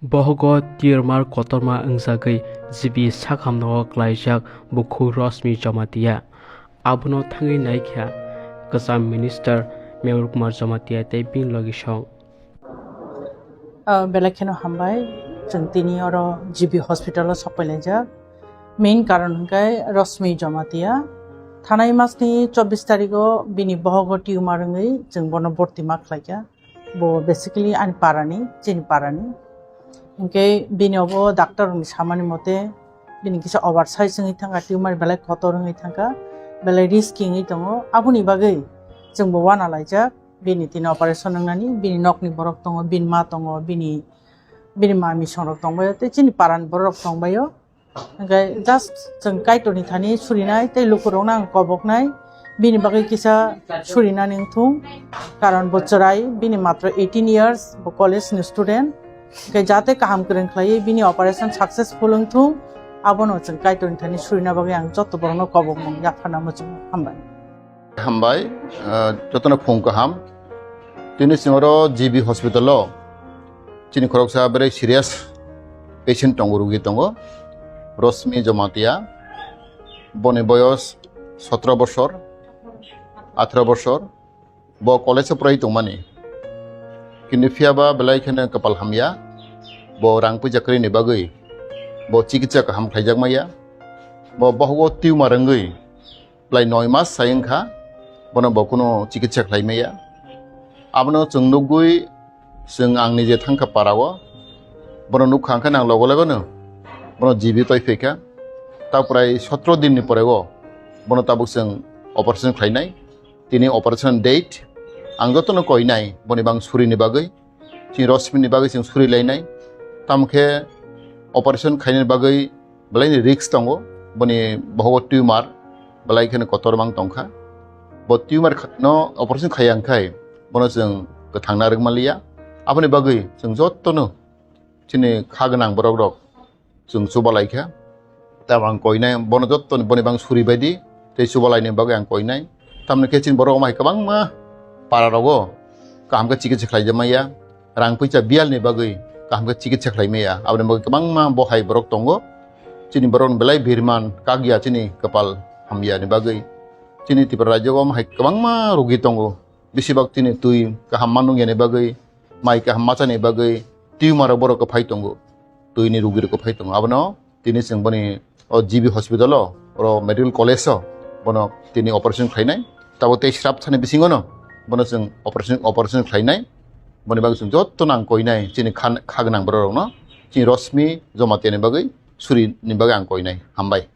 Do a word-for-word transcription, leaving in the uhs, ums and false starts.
Bohogo tumor kotorma wngjagwi G B sakhamno klaijak bukhuk Rosmi Jamatia. Abono thangwi naikha kwcham minister Mehul Kumar Jamatia tei bini logisong. Ah, belai kheno hambai, chwng tini oro G B hospital o sokpailaijak. Main karon hwnkhe Rosmi Jamatia. Thanai masni chobbish tarigo bini bohogo tumor wngwi chwng bono borti ma khlaikha. Bo basically ani parani, chini parani. Hwnkhe bini obo doctor rokni samani mote bini kisa oversize wngwi thangkha, tumor belai kotor wngwi thangkha, belai risky wngwi tongo. Aboni bagwi chwngbo uanalaijak, bini tini operation wngnani, bini nokni borok tongo, bini ma tongo, bini, bini mami songrok tongbaio, tei chini parani borok rok tongbaio. Hwnkhe just chwng Kaitorni thani surinai tei lukurokno ang koboknai, bini bagwi kisa surinani wngthung, karon bo chwrai, bini matro eighteen years, bo college ni student, hwnkhe jate kaham kwrwng khlaiwi bini operation successful wngthung, abono chwng Kaitorni thani surina bagwi ang joto borokno kobokmung yapharna muchungo. Hambai. Hambai, ah, jotono phung kaham. Tini chwng oro G B hospital o chini khoroksa berai serious patient tongo, rugi tongo. Rosmi Jamatia, boni boyos sotro bosor, atharo bosor, bo college o porai tongmani. Kintu phiya ba belai kheno kapal hamya, bo rang puisa kwrwini bagwi bo chikitsa kaham khlaijak maya. Bo bohogo tumor wngwi Belai noi mas sai wngkha, bono bo kunu chikitsa khlai maya. Abono chwng nugwi, chwng ang nije thangkha para o, bono nukha hwnkhe nang logo logono bono G B toi phaikha. Ta prai sotro din ni pore o bono tabuk chwng operation khlainai. Tini operation date ang jotono koinai boni bang surini bagwi. Chini Rosmi ni bagwi chwng suri lainai. Tamo khe operation khainani bagwi belai ni risk tongo. Boni bohogo tumor belai kheno kotor mang tongkha. Bo tumor kha-, no operation khaiya wngkhai bono chwng kwthang narwk manliya. Aboni bagwi chwng jotono chini kha gwnang borok rok chwng chubalai kha. Tamo ang koinai, bono jotto boni bang suri baidi tei chubalaini bagwi ang koinai. Tamoni khe chini borok omai kwbangma para rogo kaham khe chikitsa khlai maya, rang puisa biyal ni bagwi kaham khe chikitsa khlai maya, aboni bagwi kwbangma bohai borok tongo. Chini borok belai birman kakya chini kwpal hamya ni bagwi. Chini Tripura rajyo o omai kwbangma rugi tongo, besibak chini twi kaham ma nungyani bagwi, mai kaham ma chani bagwi tumor rok borok kwphai tongo, twi ni rugi rok kwphai tongo. Abono tini chwng boni o G B hospital o, oro medical college o bono tini operation khlainai. Tabo tei srap thani bisingo no bono chwng operation, operation khlainai. Boni bagwi chwng jotto nang koinai chini kha, kha gwnang borok rokno, chini Rosmi Jamatia ni bagwi, suri ni bagwi ang koinai. Hambai.